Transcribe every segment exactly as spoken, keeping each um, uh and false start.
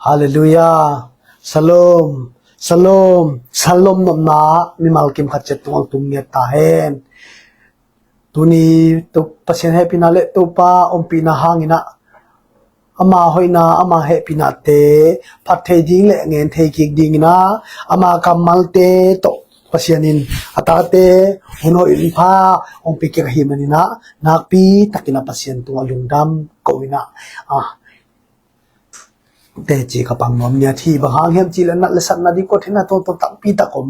Halleluiah. Shalom. Shalom. Shalom nopna mimal kim khat ciat tungah tung ngiat ta hen. Tuni to Pasian hehpihna le Topa ompihna hangin ah ama hoihna, ama hehpihnate phat thei ding le ngen thei kik dingin ah ama kammalte tawh Pasian in a tate hun hoih hun pha hong pia kik ahih manin ah nakpi takin ah Pasian tungah lungdam ko in ah, ah, teci ka pang nuam ngiat hi. Bang hang hiam cih leh nat le satna ding kawtthena tuamtuam tampi tak om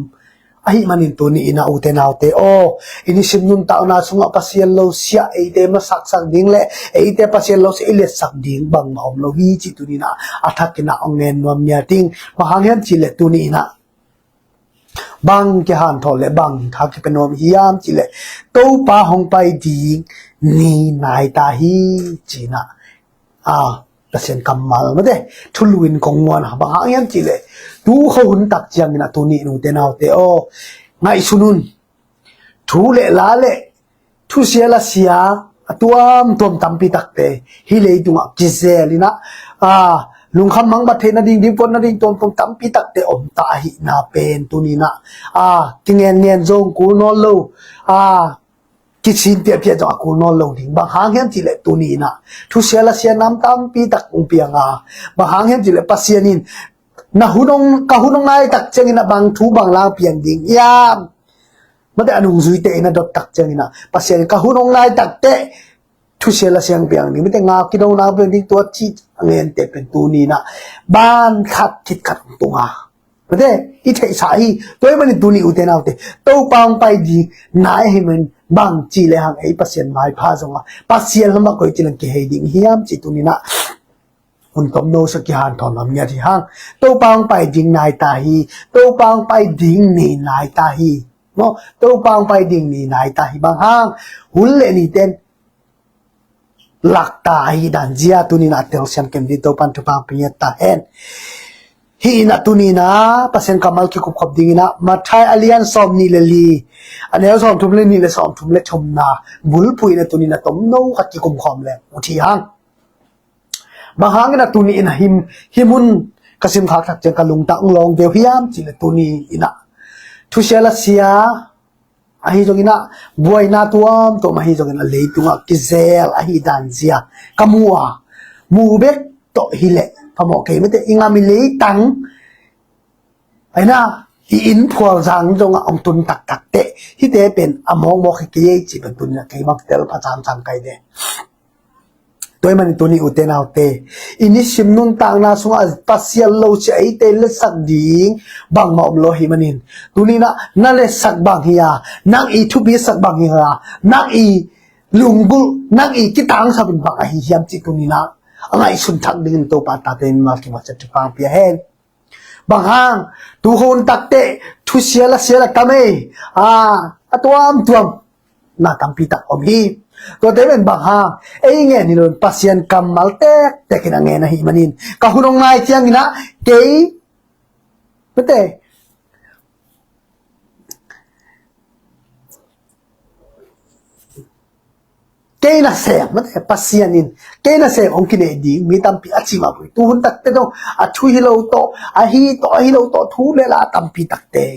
ahih manin tuni in ah ute naute aw, i nisim nuntakna sungah Pasian lo sia eite masaksak ding le eite Pasian lo sia i liatsak ding bangmah om lo hi cih tuni in ah a thakin ah hong ngen nuam ngiat ing. Bang hang hiam cih leh tuni in ah bang kihanthawn le bang tha kipia nuam hiam cih leh Topa hong pai ding ni nai ta hi ci in ah, a, Pasian kammal mate thulu in kong muan a. Bang hang hiam cih leh tu kho hun tak ciangin ah tuni in ute naute aw, ngaihsun un. Thu le la le thusia lasia a tuamtuam tampi takte hih leitungah kizel in ah, a, lungkham mangbat theih nading, dingkot nading tuamtuam tampi takte om ta ahihna pen tuni in ah, a, kingenngen zong kul nawn lo, a, kisin piahpiah zong a kul nawn lo ding. Bang hang hiam cih leh tuni in ah thusia lasia nam tampi tak hong piang a, bang hang hiam cih leh Pasian in na hun hong, ka hun hong nai tak ciangin ah bang thu bang la piang ding hiam? Mate a nungzuite in a dot tak ciangin ah Pasian in ka hun hong nai tak teh thusia lasia hong piang ding, mate nga kidona hong piang ding, tua ci a ngente pen tuni in ah ban khat khit khat hong tung a, mate i theihsa hi. Tua ahih manin tuni ute naute Topa hong pai ding nai ahih manin bang ci le hang ei Pasian maipha zong a Pasian lamah koi ci leng kihei ding hiam cih tuni in ah hun tomno sa kihanthawn nuam ngiat hi hang. Topa hong pai ding nai ta hi. Topa hong pai ding ni nai ta hi. Maw, Topa hong pai ding ni nai ta hi. Bang hang hun le nite in lak ta ahih dan zia tuni in ah telsiam kem ding Topa in thupha hong pia ngiat ta hen. Hih in ah tuni in ah Pasian kammal kikupkhop dingin ah Matthai a lian sawm nih le li, a neu sawm thum le nih le sawm thum le thumna bulphuh in ah tuni in ah tomno khat kikum khawm leng ut hi hang. Bang hangin ah tuni in ah hih, hih mun ka sim khak tak ciang ka lungtang lawng deuh hiam cih leh tuni in ah thusia lasia ahi zongin ah buaina tuamtuam ahi zongin ah leitungah kizel ahih dan zia ka mu a, mu bek tawh hi leh phamawh kei, mate i ngam i leitang ahi na, i inn phualzang zongah hong tun taktak teh hihte pen a mawkmawk hi kei ei cih pen tuni in ah kei bang tel pha camcam kai de. Tua ahih manin tuni ute naute i nisim nuntakna sungah Pasian lo sia eite letsak ding bangmah om lo ahih manin tuni in ah na letsak bang hi a, nang i thupisak bang hi a, nang i lunggulh, nang i kitangsap in bang ahi hiam cih tuni in ah a ngaihsun thak dingin Topa tate mimal kim khat ciat thupha hong pia hen. Bang hang tu kho hun tak teh thusia lasia la tam ei, a, a tuamtuam na tampi tak om hi. Tuate pen bang hang ei ngen hi lo in Pasian kammal tektek in a ngen ahih manin ka hun hong nai ciangin ah kei, mate, kei nasem, mate, Pasian in kei nasem hong kinei ding mi tampi a ci mah bang hi. Tu hun tak teh dong a thu hi lo tawh, ahi tawh, ahi lo tawh thu le la tampi takte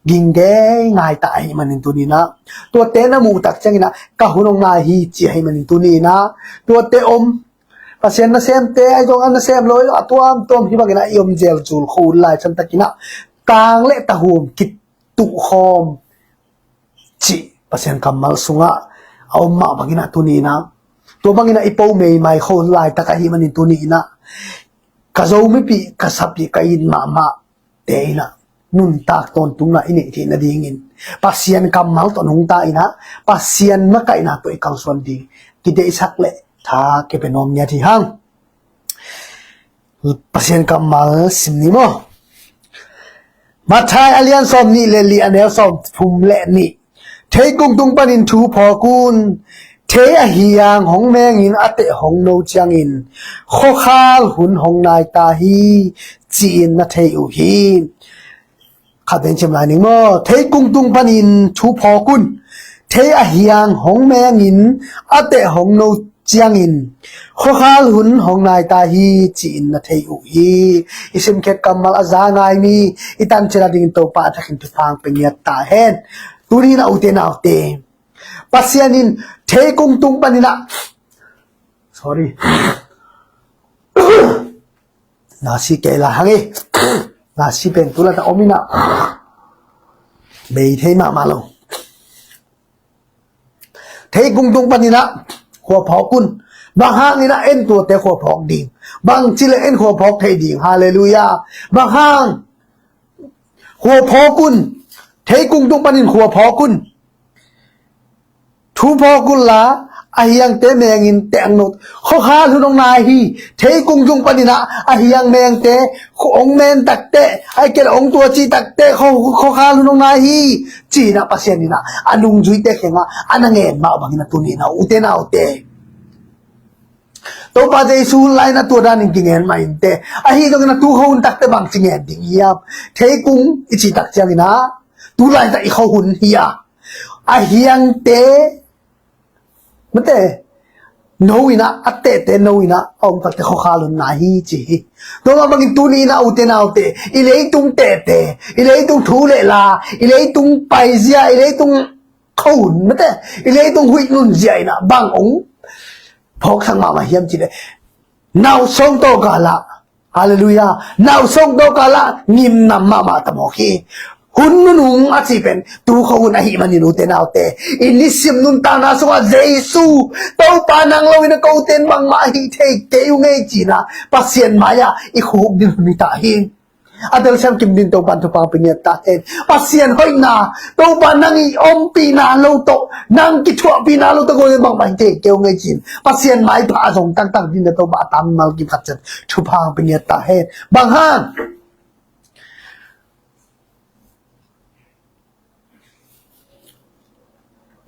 ging ngei ngai ta ahih manin tuni in ah tuate na muh tak ciangin ah ka hun hong nai hi ci ahih manin tuni in ah tuate om. Pasian nasemte ahi zong a nasem lo a tuamtuam hih bangin ah i om zel zul kho hun lai san takin ah tang le tahum kituh khawm cih Pasian kammal sungah a om mah bangin ah tuni in ah tua bangin ah i po meimai kho laitak ahih manin tuni in ah ka Zomipih, ka sapih, ka it mahmah te in ah nuntak tawntungna i neih theih nadingin Pasian kammal tawh nungta in ah Pasian makaihna tawh i kalsuan ding kideihsak le tha kipia nuam ngiat hi hang. Pasian kammal sim ni maw. Matthai a lian sawm nih le li, a neu sawm thum le nih. Thei kungtung panin thu phawk un. Thei a hiang hong mengin a teh hong no ciangin khuakhal hun hong nai ta hi, ci-in na thei uh hi. Khat vei ciam lai ning maw. Thei kungtung panin thu phawk un. Thei a hiang hong mengin a teh hong no ciangin khuakhal hun hong nai ta hi, ci-in na thei uh hi. I simkhiat kammal a za ngai mi i tancil a dingin Topa a thakin thupha hong pia ngiat ta hen. Tuni-in ah, ute naute, Pasian in theikung tung panin ah, sorry, nasi kei la hang e. Nasi pen tu la ta om in ah, bei thei mahmah lo. Theikung tung panin ah khua phawk un. Bang hangin ah en tuate khua phawk ding? Bang ci leh en khua phawk thei ding? Halleluiah. Bang hang? Khua phawk un. Theikung tung panin khua phawk un. Thu phawk un la, a hiangte mengin teh ang not. Khuakhal hun hong nai hi. Theikung tung panin ah a hiang mengte hong men takteh, ahih kei leh hong tuaci takteh, khua, khuakhal hun hong nai hi, ci-in ah Pasian in ah a nungzuite kiangah a na ngen mah bangin ah tuni-in ah, ute naute, Topa Jesu hun lai-in ah tua danin kingen mah inteh. Ahi zongin ah tu khuahun takteh bang ci ngen ding hiam? Theikung i cih tak ciangin ah tu lai-in ah i khuahun hi a, a hiangte, mate, no in ah, a tehte no in ah a om takteh khuakhal hun nai hi, ci hi. Tua mah bangin tuni-in ah, ute naute, i leitung tehte, i leitung thu le la, i leitung paizia, i leitung khuahun, mate, i leitung huih nunzia in ah bang hong phawksak mahmah hiam cih leh, nausawng tawh kal ah, halleluiah, nausawng tawh kal ah ngimnam mahmah ta mawk hi. Hun nunung a cih pen tu khuahun ahih manin, ute naute, i nisim nuntakna sungah Jesu, Topa, nang lo-in ah kote in bangmah hih thei kei uh ngei, ci-in ah Pasian mai-ah i khuk ding hun hi ta hi. A telsiam kim ding Topa in thupha hong pia ngiat ta hen. Pasian hoihna, Topa nang i ompihna lo tawh, nang kithuahpihna lo tawh kote in bangmah hih thei kei uh ngei, ci-in Pasian maipha a zong taktak ding in ah Topa a tam mimal kim khat ciat thupha hong pia ngiat ta hen. Bang hang?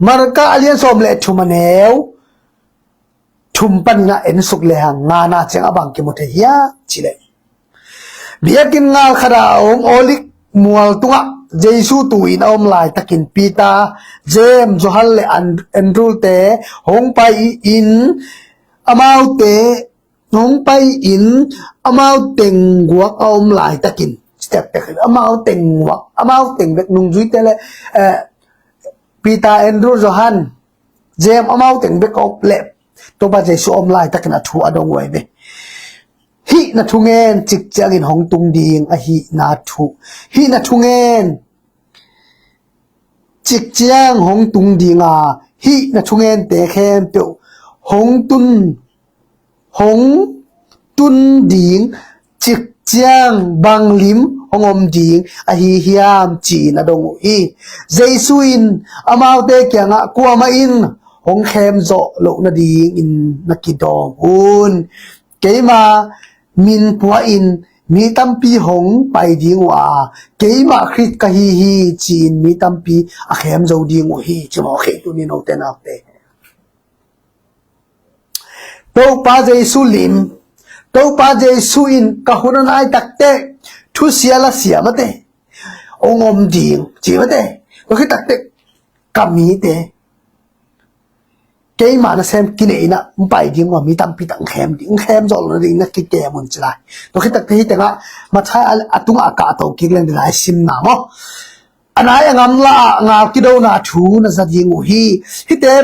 Marka a lian sawm le thum, a neu thum panin ah en suk lehang, ngana ciang a bang kimu thei hiam cih leh, biakinn ngal khat ah a om Olive mual tungah Jesu tu-in a om laitakin Peter, James, Johan le An-, Andrew-te hong pai-in, amaute hong pai-in, amau teng guak a om laitakin, amau teng guak, amau teng bek nungzuite le, eh, Peter, Andrew, Johan, James, amau teng bek a om leh Topa Jesu a om laitakin a thu a dong uh ahi ve. Hih na thungen cik ciangin hong tung ding ahihna thu. Hih na thungen cik ciang hong tung ding a, hih na thungente khempeuh hong tun, hong tun ding cik ciang bang lim hong om ding ahi hiam, ci-in a dong uh hi. Jesu in amaute kiangah, kuamah in hong khem zawh loh nadingin na kidawm un. Keima min pua-in mi tampi hong pai ding uh a, keimah Khrist ka hi hi, ci-in mi tampi a khem zo ding uh hi, ci mawk hi. Tuni, ute naute, Topa Jesu lim, Topa Jesu in ka hun a nai takteh thusia lasia, mate, hong om ding, ci, mate. Tua khit takteh ka mite, keima nasem kinei in ah hong pai ding uh a, mi tampi tak hong khem ding, hong khem zawh loh nading na kikem un, ci lai. Tua khit takteh hih tengah Matthai a, a tungah a kahto kik leng, ding lai simna maw. A nai a ngam lah ah ngal kidona thu na za ding uh hi. Hihte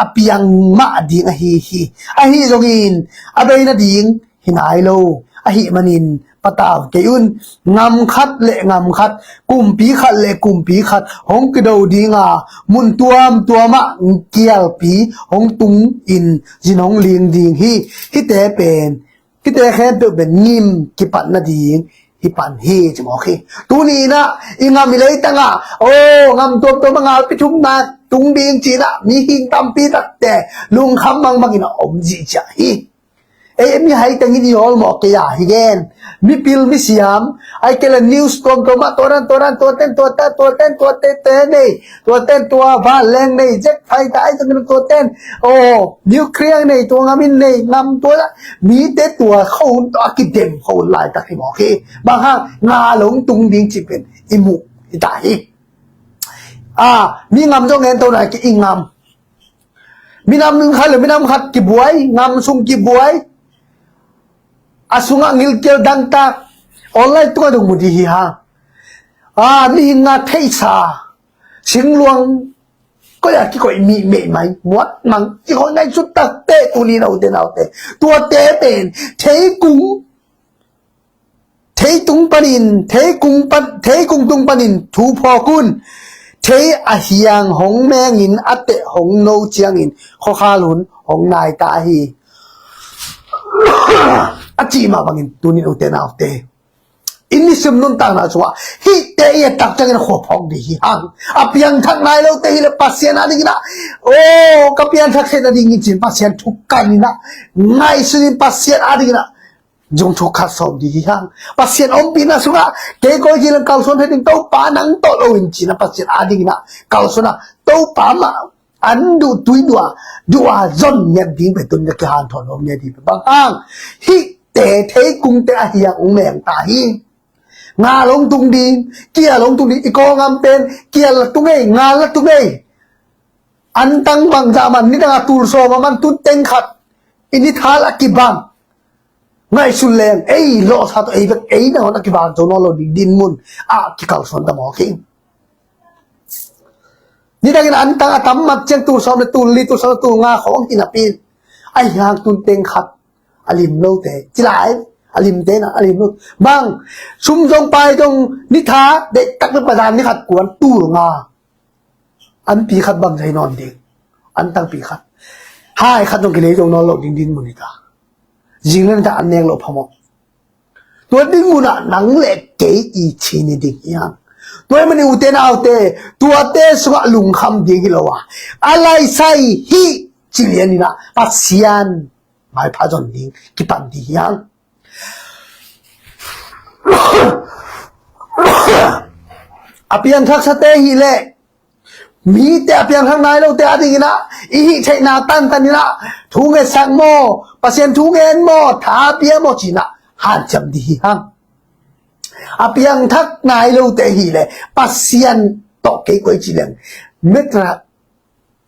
a piang mah ding ahi hi. Ahi zongin a bei nading hi nai lo ahih manin patau kei un. Ngam khat le ngam khat, kumpi khat le kumpi khat hong kido ding a, mun tuamtuam ah kialpi hong tung in zin hong ling ding hi. Hihte pen, hihte khempeuh pen ngim kipat nading hi pan hi, ci mawk hi. Tuni in ah i ngam, i leitang ah, aw, ngam tuamtuam ah ngalpi thumna tung ding ci-in ah mihing tampi takte lungkham mangbangin a om zihziah hi. Ei, mi hai tengin i awlmawh kei a, hi gen. Mipil misiam, ahih kei leh news tuamtuam ah tua dan, tua dan, tuate in, tuate, tuate, tuate nei, tuate in tua vanleng nei, jet fighter, ahih kei leh tuate in, aw, nuclear nei, tua ngam in nei, ngam tua, mite tua khuahun tawh a kidem khuahun laitak hi mawk hi. Bang hang? Ngal hong tung ding cih pen i muh hi ta hi. A, mi ngam zong en to nai kei, i ngam. Minam khat le minam khat kibuai, ngam sung kibuai. A sungah ngilkial dangtak online tungah dong mu ding hi hang. A, mihing a theihsa, singluang koi a kikoih mi meimai, muat mang kikoih ngaihsut takte, tuni na ute naute, tuate pen theikung, theitung panin, theikung pan, theikung tung panin thu phawk un. Thei a hiang hong mengin a teh hong no ciangin khuakhal hun hong nai ta hi. A cih mah bangin tuni na ute naute, i nisim nuntakna sungah hihte i et tak ciangin a khua phawk ding hi hang. A piangthak nai lote hi le Pasian a dingin ah, o, ka piangthak theihna dingin cin Pasian thu kan in ah, ngaihsun in Pasian a dingin ah zong thu khat sawm ding hi hang. Pasian ompihna sungah kei koi ci leng kalsuan thei ding, Topa nang tawh lo in cin ah Pasian a dingin ah kalsuan ah, Topa mah an duh tui dua, dua zon ngiat ding pen tun ka kihanthawn om ngiat ding pen bang hang, hihte theikungte a hiang hong meng ta hi. Ngal hong tung ding, kial hong tung ding, i kawngam pen kial la tung ei, ngal la tung ei. Antang bangzah man, nidang a tul sawm a man, tun teng khat i nithal a kibang. Ngaihsun leng ei lawhsa tawh ei bek ei nangawn a kibang zo nawn lo ding dinmun ah kikalsuan ta mawk hi. Nidangin antang a tam mat ciang tul sawm le tul li, tul sawm le tul nga khawng hi napi in, a hiang tun teng khat a lim lote ci lai, a limte na a lim lo. Bang, sum zong pai zong nitha deihtak le pazan ni khat kuan tul nga. An pi khat bang zai nawn ding. An tang pi khat. Hai khat zong kinei zong nawn lo ding dinmun hi ta. Zing le nitha an nek lo phamawh. Tua dinmun ah nang le kei i cin i ding hi hang. Tua hi manin ute naute, tuate sungah lungkham ding hi lo a, a laisai hi ci lian in ah Pasian maipha zon ding kipan ding hi hang. A piangthaksate hi leh, mite a piangthak nai lote a dingin ah i hih theihna tantan in ah thu ngetsak maw, Pasian thu ngen maw, tha pia maw ci in ah hanciam ding hi hang. A piangthak nai lote hi leh Pasian tawh kei koi ci leng, metra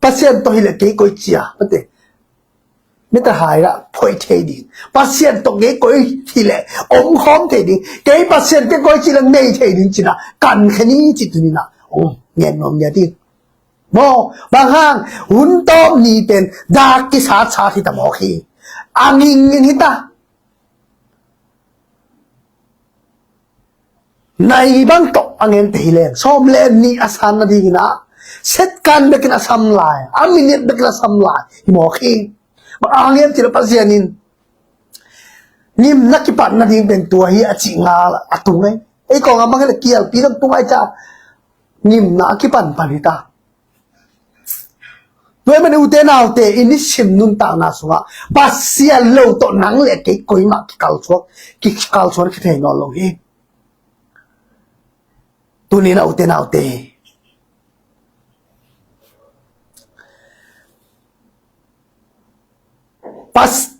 Pasian tawh hi leh kei koi ci a, mate, mita hai lah phoih thei ding. Pasian tawh kei koi hi leh omkhawm thei ding. Kei Pasian kei koi ci leng nei thei ding ci in ah kankhia ni ci tuni in ah ong ngen nuam ngiat ding. Maw, bang hang, hun tawp ni pen dak kisatsat hi ta mawk hi. A ngingin hi ta. Nai bang tawh a ngente hi leng, sawm le nih a san nadingin ah, second bekin a sam lai, a minute bekin a sam lai hi mawk hi. Bang hang hiam cih leh Pasian in ngimna kipat nading pen tua hi a cih ngal a tung ei. Ei kawng a bang hi leh kialpi dong tung ai ca, ngimna a kipanpan hi ta. Tua hi manin ute naute, i nisim nuntakna sungah Pasian lo tawh nang le kei koi mah kikalsuak, kikalsuan kithei nawn lo hi. Tuni in ah ute naute, Pas-,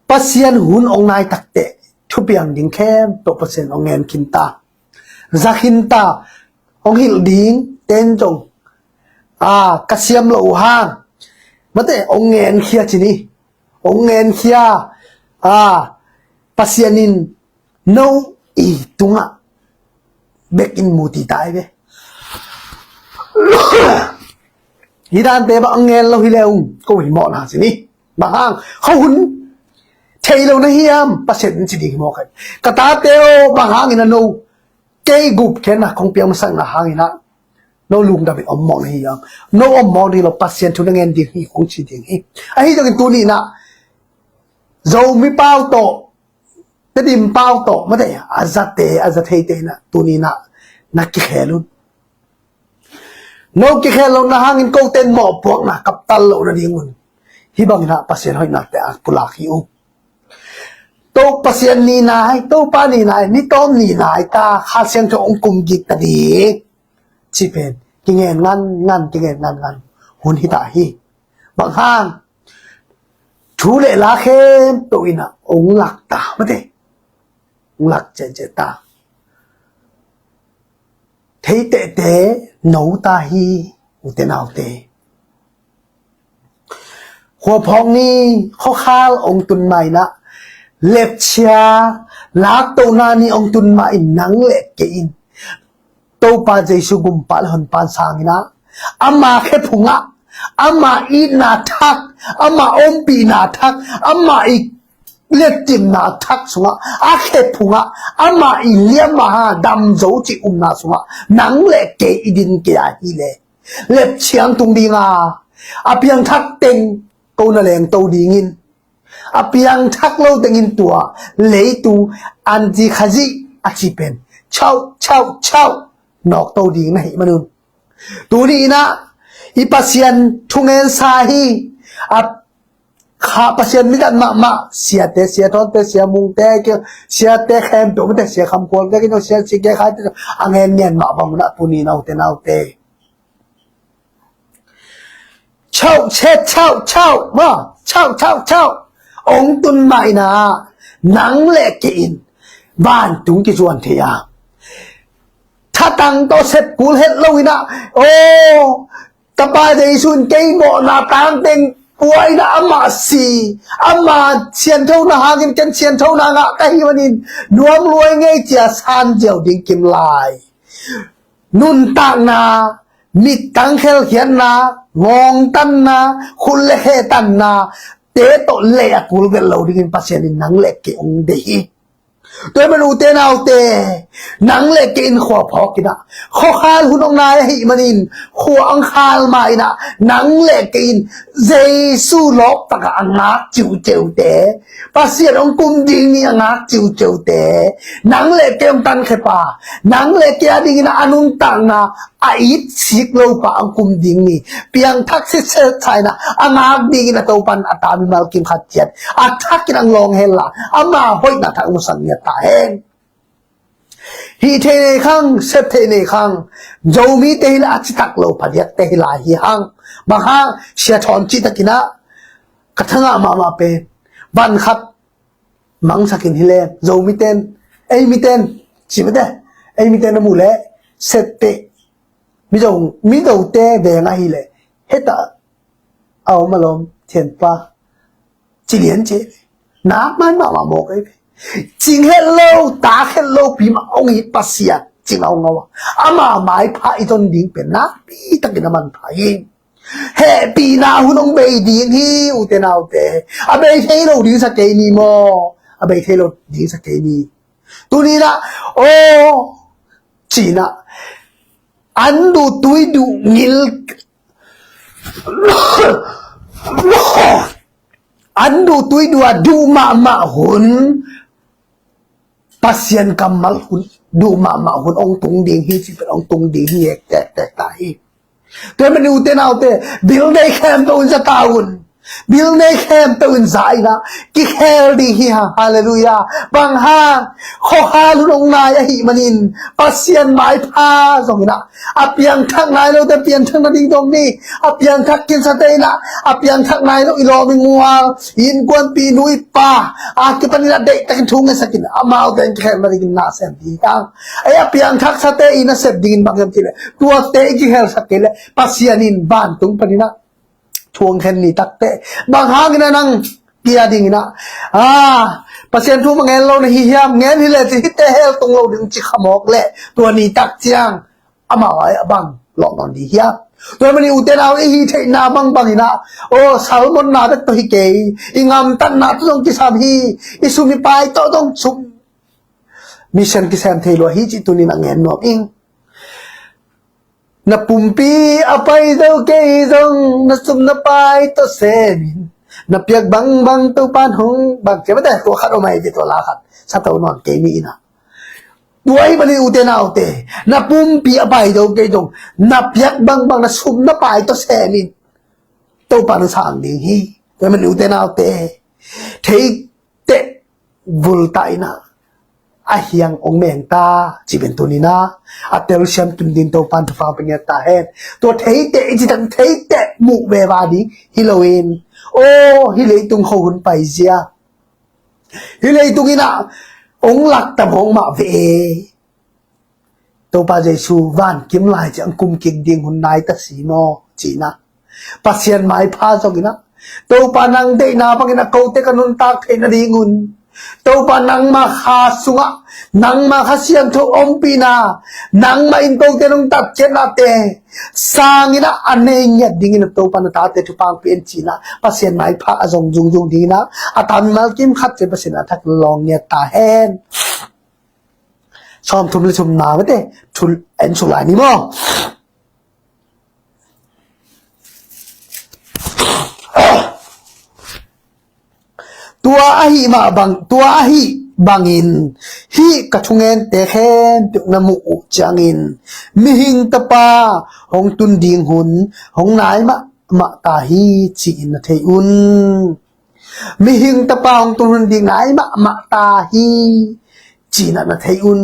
Pasian hun ong nai takteh thupiang ding khempeuh Pasian ong ngen khin ta. Za khin ta, ong hilh ding ten zong, a, ka siam lo uh hang, mate, ong ngen khia ci ni. Ong ngen khia, a, Pasian in no i tungah bek in mu ti ta ei ve. Hi dante bang ngen lo hi leh ung, ko hi mawh na ci ni. Bang hang, kho hun thei lo na hiam, Pasian in ci ding hi mawk hi. Ka tate aw, bang hangin a no kei gupkhiatna kong piak masak na hangin ah no lungdam in om mawk na hiam? No om mawk ding lo, Pasian thu na ngen ding hi, kong ci ding hi. Ahi zongin tuni in ah Zomi pau tawh, Tedim pau tawh, mate, a zate, a za theite in ah tuni in ah na kikhel un. No kikhel lo na hangin kote in mawhpuakna kaptal lo nading un, hih bangin ah Pasian hoihnate a pulak hi uh. To Pasian ni nai, Topa ni nai, ni tawm ni nai ta, Kha Siangtho ong kum gik ta ding cih pen kingen ngan ngan, kingen ngan ngan hun hi ta hi. Bang hang, thu le la khempeuh in ah ong lak ta, mate, ong lak cetcet ta. Theitehte no ta hi, ute naute. Khuaphawk ni, khuakhal hong tun mah in ah, lepchia laktohna ni hong tun mah in nang le kei in Topa Jesu gumpa le honpa in sang in ah, ama khephung ah, ama itna thak, ama ompihna thak, ama i letcipna thak sungah a khephung ah ama i liamma ha damzo cih umna sungah nang le kei i din kei a hi le, lepchia hong tung ding a, a piangthak teng ko na lengto dingin, a piangthak lo tengin tua leitung anti Khazih a ci pen chau chau chau nawkto ding na hih manun, tuni in ah i Pasian thungensa hi. A kha Pasian midat mahmah, siate, sia thawnte, sia mungte, siate khempeuh mate, sia khamkhualte, sia sikekhaite, a ngen ngen mah bang un ah tuni in ah ute naute, chau chet chau chau ma chau chau chau hong tun mah in ah, nang le kei in vantung kizuan thei a, thatang tawh sepkul het lo in ah, aw, Tapa Jesu in kei mawhna tangteng pua in ah amah si, ama sianthona hangin ken sianthona ngah ka hih manin nuam lua ing ei ci a san ziau ding kim lai. Nuntakna, mittang khelkhiatna, ngawngtanna, khut le khe tanna te tawh lei a kul vet lo dingin Pasian in nang le kei hong deih hi. Tua ahih manin ute naute, nang le kei in khuaphawk in ah, khuakhal hun hong nai ahih manin, khua hong khal mah in ah nang le kei in Jesu lawp tak ah a ngak ciuciute, Pasian hong kum ding ni a ngak ciuciute, nang le kei hong tankhia pa, nang le kei a dingin ah a nuntakna a it sik lo pa hong kum ding ni, piangthak sitset sa in ah a ngak dingin a Topa in a ta mimal kim khat ciat a thak in hong lawng hen la, ama hoihna thak hong musak ngiat ta hen. Hih theih nei khang, sep theih nei khang, Zomite hi le a citak lo phadiakte hi lai hi hang. Bang hang, sia thawn cih tak in ah ka thangah mahmah pen van khat mangsak in hi le, Zomite in, ei mite in, ci mate, ei mite in a muh le, sette, Mizo, Mizote veng ahi le, heta a om a lawm thianpa ci lian ci, nak man mahmah mawk ei ve. Cing het lo, tak het lo pi mah hong hi Pasian cing a hong a, ama maipha i zon ding pen nakpi takin a manpha hi. Hehpihna hun hong bei ding hi, ute naute. A bei thei lo ding sa kei ni maw? A bei thei lo ding sa kei ni. Tuni in ah, aw, ci in ah, an duh tui duh ngil, an duh tui duh a duh mahmah hun, Pasian kammal hun, duh mahmah hun hong tung ding hi, ci pen hong tung ding hi, ek tek tek ta hi. Tua ahih manin ute naute, bil nei khempeuh in za ta un. Bil nei khempeuh in za in ah kikhel ding hi hang. Halleluiah. Bang hang, khuakhal hun hong nai ahih manin Pasian maipha zong in ah, a piangthak nai lote piangthak nading dong ni. A piangthak khinsa te in ah, a piangthak nai lo i lawm i mual, i innkuanpih nu i pa a kipan in ah deihtakin thu ngetsak in, amaute in kikhel nadingin na sem ding hi hang. Ei, a piangthak sate i nasep dingin bang hiam cih leh, tuate i kikhelsak kei leh Pasian in vantung panin ah thu hong khen ni takteh. Bang hangin ah nang kia dingin ah, a, Pasian thu mah ngen lo na hi hiam? Ngen hi leh ci, hihte hell tung lo ding ci kha mawk leh tua ni tak ciang amau a bang lawh nawn ding hiam? Tua ahih manin ute nau, i hih theihna bangbang in ah, aw, sermon-na bek tawh hi kei, i ngamtatna tawh zong kisam hi, i sum i pai tawh zong sum, mission kisem thei lua hi cih tuni in ah ngen nuam ing. Na pumpi a pai zo kei zong, na sum na pai tawh sem in, na piak bangbang Topa'n hong, bang ci mate, tua khat om ahi ve, tua la khat sa to nuam kei ni in ah. Tua ahih manin ute naute, na pumpi a pai zo kei zong, na piak bangbang, na sum na pai tawh sem in, Topa'n hong sang ding hi. Tua ahih manin ute naute, thei teh vulta in ah, a hiang hong meng ta, ci pen tuni in ah, a telsiam tun ding Topa'n thupha hong pia ngiat ta hen. Tua thei teh i cih tak, thei teh muh veva ding hi loin, aw, hih leitung khuahun paizia, hih leitung in ah hong laktam hong mah ve. Topa Jesu vankim lai ciang kum kik ding hun nai ta si maw, ci in ah, Pasian maipha zong in ah, Topa nang deihna bangin a kote ka nuntak theih nadingun, Topa nangma kha sungah, nangma Kha Siangtho ompihna, nangmah in kote nong tatkhiatnate sangin ah a nei ngiat dingin ah Topa na tate thupha hong pia in ci-in ah Pasian maipha a zong zungzung dingin ah a tam mimal kim khat ciat Pasian a thak lawng ngiat ta hen. Sawmthum le thumna mate, thul en suk lai ni maw? Tua ahi mah bang, tua ahi bangin hih ka thungente khempeuh na muh uh ciangin mihing tapa hong tun ding hun hong nai mahmah ta hi ci-in na thei un. Mihing tapa hong tun hun ding nai mahmah ta hi ci-in na thei un.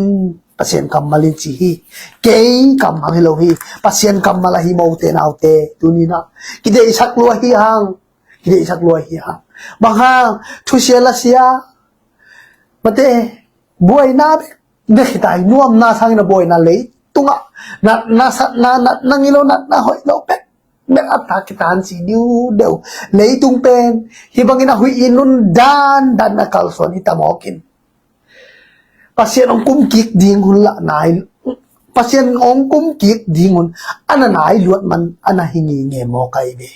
Pasian kammal in ci hi. Kei kammal hi lo hi. Pasian kammal ahi mote naute tuni-in ah kideihsak lua hi hang. Kideihsak lua hi hang. Bang hang? Thusia lasia mate, buaina bek, bek hi ta hi. Nuamna sangin a buaina leitungah natna satna, natna ngilo, natna hoih lo bek bek a tak kitan si diu deuh. Leitung pen hih bangin a huih in nun dan dan a kalsuan hi ta mawk in. Pasian hong kum kik ding hun lah nai, Pasian hong kum kik ding hun a na nai luat man a na hi ngei ngei mawk ahi ve.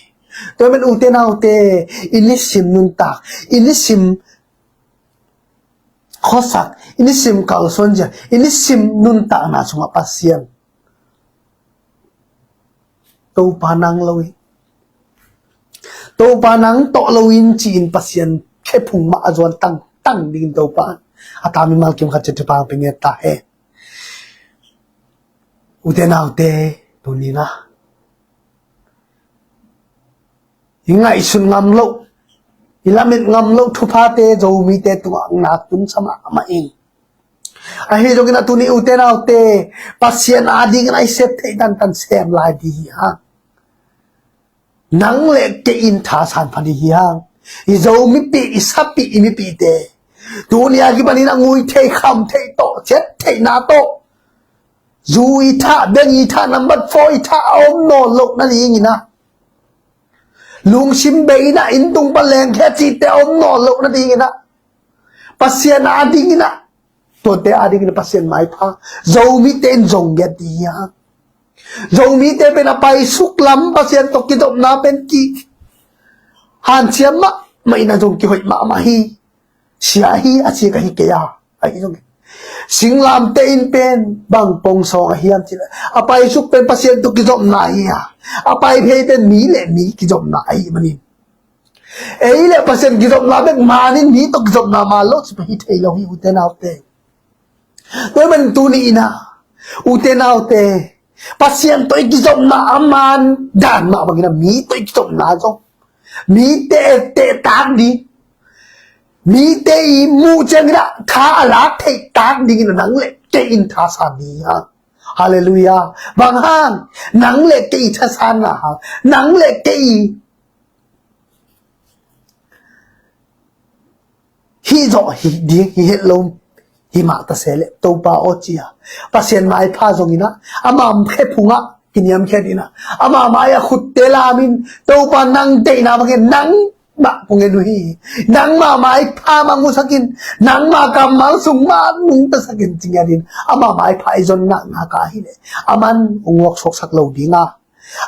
Tua men ute naute, i nisim nuntak, i nisim khuasak, i nisim kalsuanzia, i nisim nuntakna sungah Pasian Topa nang lo in, Topa nang tawh lo in ci-in Pasian khephung mah a zuan tangtang dingin Topa a tam mimal kim khat ciat thupha hong pia ngiat ta hen. Ute naute, tuni-in ah i ngaihsun ngam loh, i lamet ngam loh thuphate Zomite tungah nak tun sa mahmah ing. Ahi zongin a tuni ute naute, Pasian adingin a i sep theih tantan sem lai ding hi hang. Nang le kei in thasan pha ding hi hang. I Zo mipi, i sapi, i mipite tuni a kipanin a ngui thei, kham thei tawh, ciat theihna tawh, zu i thah, beng i thah, nambat four i thah a om nawn loh nadingin ah, lungsim bei in ah, inn tung pan lengkhia cihte a om nawn loh nadingin ah, Pasian adingin ah, tuate adingin ah Pasian maipha Zomite in zong ngiat ding hi hang. Zomite pen a paisuk lam Pasian tawh kizopna pen ki hanciam mahmah in a zong kihoih mahmah hi. Sia hi, a sia ka hi kei a, ahi zongin singlamteh in pen bang pong sawng a hiam cih leh a paisuk pen Pasian tawh kizopna hi a, a paiphei pen mi le mi kizopna ahih manin, ei le Pasian kizopna bek manin mi tawh kizopna man lo ci hi thei lo hi, ute naute. Tua man tuni-in ah, ute naute, Pasian tawh i kizopna a man dan mah bangin ah mi tawh i kizopna zong, mite etteh tak ding, mite i muh ciangin ah tha a lak theih tak dingin ah nang le kei in thasan ding hi hang. Halleluiah. Bang hang? Nang le kei i thasanna hang. Nang le kei i hih zawh hi ding hi het lo hi mah ta se leh, Topa aw, ci-a Pasian maipha zongin ah, ama khephung ah kiniamkhiat in ah, ama mai-ah khutte lamin, Topa nang deihna bangin nangmah kong en uh hi. Nangma maipha mah musak in, nangma kammal sung mah nungtasak in, ci ngiat in, ama maipha i zon naknak ah hi leh, aman hong vuaksuaksak lo ding a,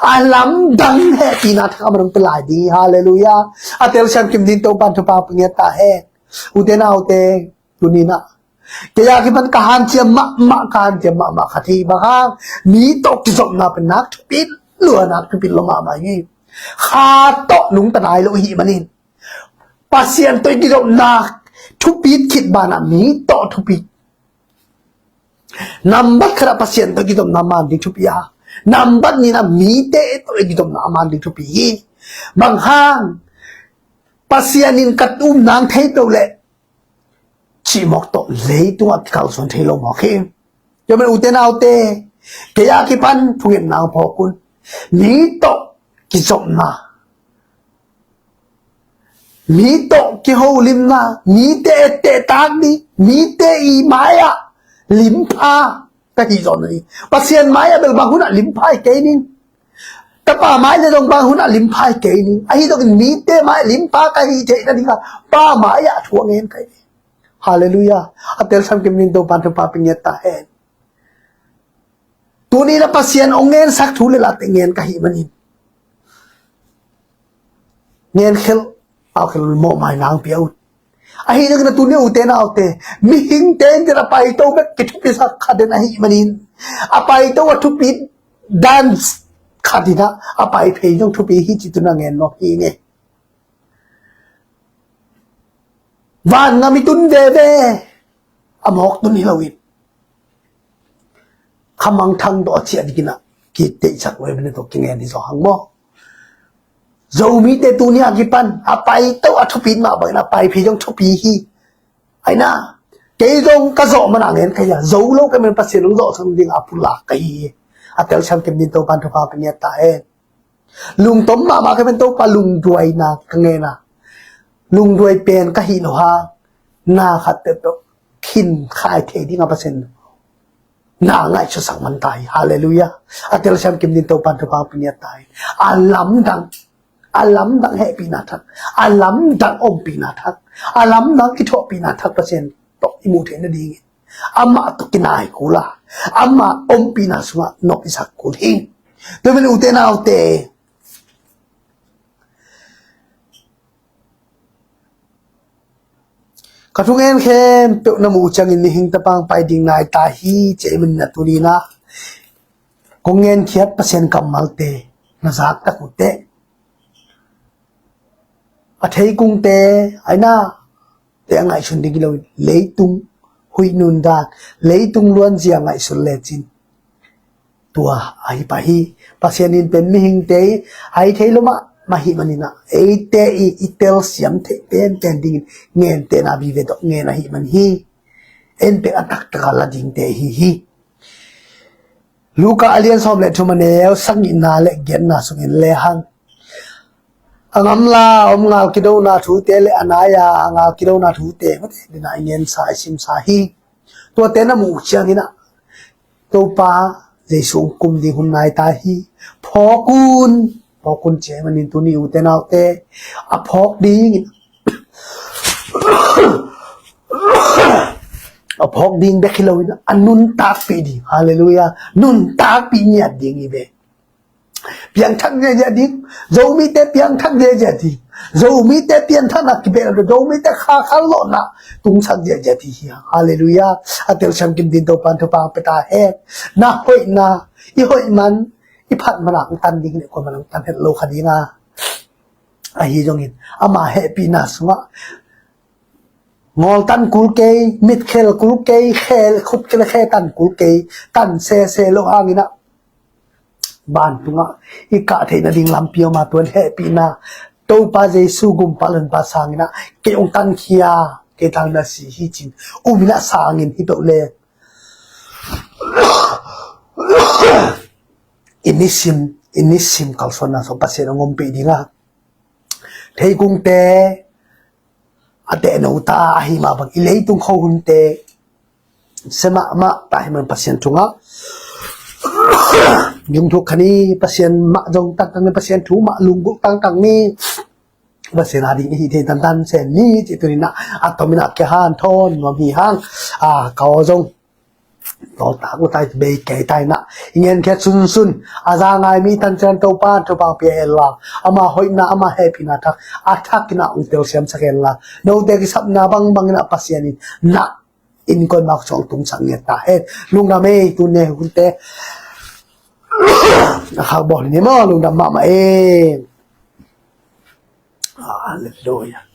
a lamdang hehpihna thak aman hong pia lai ding hi. Halleluiah. A telsiam kim ding Topa'n thupha pia ngiat ta hen. Ute naute, tuni-in ah kei a kipan ka hanciam mahmah, ka hanciam mahmah khat hi. Bang hang? Mi tawh kizopna pen nak thupit lua, nak thupit lua mahmah hi. Kha tawh nungta nai lo i hih manin, Pasian tawh i kizopna thupit khit banah mi tawh thupit. Nambat khat ah Pasian tawh i kizopna man ding thupi a, nambat nih ah mite tawh i kizopna a man ding thupi hi. Bang hang? Pasian in ka tum nang thei to leh cih mawk tawh leitungah kikalsuan thei lo mawk hi. Tua man ute naute, kei a kipan thungetna hong phawk un. Mi tawh kizopna, mi tawh kiholimna, mite etteh tak ding, mite i mai-ah limpha ka hih zawh hi. Pasian mai-ah bel bang hunah limpha hi kei ning. Ka Pa mai le dong bang hun a limpha hi kei ning. Ahi dongin mite mai limpha ka hi theih nading a Pa mai ah thu a ngen ka hi. Halleluiah. A telsiam kim ding Topan thupha pia ngiat ta hen. Tuni na Pasian hong ngensak thu le late ngen ka hih manin, ngen khelh, au khelh, mawhmaina hong pia un. Ahi zongin a tuni ute naute, mihingte in a paito bek kithupisak khat in ahih manin, a paito a thupi dan khat in a, a paiphei zong thupi hi ci tuna ngen nuam hi ing ei. Vangam i tun veve, a mawk tun hi loin, khamangthang tawh a ciah dingin a kiteihsak lo hi, bene tawh kingen hi zaw hang maw. Zomite tuni a kipan a paito a thupi mah bangin a paiphei zong thupi hi. Aina, kei zong ka zawh man a ngen ka hi a, zo lo ka hi man Pasian hong zawhsak ding a pulak ka hi hi. A telsiam kim ding Topan thupha pia ngiat ta hen. Lungtom mahmah ka hi man Topa, lungduaina ka ngen a, lungduai pen ka hih loh hang, na khat peuhpeuh khin khai thei ding a Pasian na ngaihsutsak man ta hi. Halleluiah. A telsiam kim ding Topan thupha pia ngiat ta hi. A lamdang, a lamdang hehpihna thak, a lamdang ompihna thak, a lamdang kithuahpihna thak Pasian tawh i muh theih nadingin amah tawh kinai kul a, amah ompihna sungah nop i sak kul hi. Tua man ute naute, ka thungen khempeuh na muh uh ciangin mihing tapa hong pai ding nai ta hi, ci ahih manin a tuni na kong ngenkhiat Pasian kammalte na zak tak uh teh, a theikungte, aina, te a ngaihsun ding hi lo, leitung huih nundan, leitung luanzia ngaihsun lecin tua ahi pah hi. Pasian in pen mihingte i a hi thei lo mahmah ahih manin a, eite i i telsiam theih penpen dingin ngentehna vive tawh ngen ahih man hi. En pen a taktak a la dingte ahi hi. Luka a lian sawm le thum, a neu sagihna le giatna sungin lehang, a ngamla om ngal kidona thute le a nai-a a ngal kidona thute mate dina i ngensa, i simsa hi. Tuate na muh uh ciangin a, Topa Jesu hong kum ding hun nai ta hi. Phawk un, phawk un, ci ahih manin tuni ute naute, a phawk dingin, a phawk ding bek hi loin a nuntakpih ding. Halleluiah. Nuntakpih ngiat ding hi ve. Piangthak ziahziah ding. Zomite piangthak ziahziah ding. Zomite piangthakna kibeh lo, Zomite khakhal lawhna tungsak ziahziah ding hi. Halleluiah. A telsiam kim ding Topan thupha pia ta hen. Na hoihna, i hoih man, i phat man a hong tan ding hi leh kuaman hong tan het lo kha ding a, ahi zongin ama hehpihna sungah ngawl tan kul kei, mitkhel kul kei, khe, khut kei, khe tan kul kei, tan sese lo hangin a, vantungah i kah theih nading lampi om a, tua in hehpihna, Topa Jesu gumpa lungpa sangin a, kei hong tankhia, kei tang na si hi cin um in a sangin hi peuh le i nisim, i nisim kalsuanna sung Pasian hong ompih ding a, theikungte a tehno ta a, ahi mah bang i leitung kho hunte sia mahmah ta hi man Pasian tungah. Gimthuk kha ni, Pasian mah zong tangtang ni, Pasian thu mah lunggulh tangtang ni. Pasian a ding i hih thei tantan sem ni, ci tuni na a tomin a kia hanthawn nuam hi hang. A, ka aw zong tawltak uh tai, bei kei tai na, i ngenkhiat sunsun a, za ngai mi tan cian Topa thupha pia hen la, ama hoihna, ama hehpihna thak a, thak in a hong telsiamsak hen la, note kisapna bangbang in a Pasian in na innkuan mau sung tungsak ngiat ta hen. Lungdam ei, tuni hunte a khak bawl hi ni maw, lungdam mahmah ei. Halleluiah.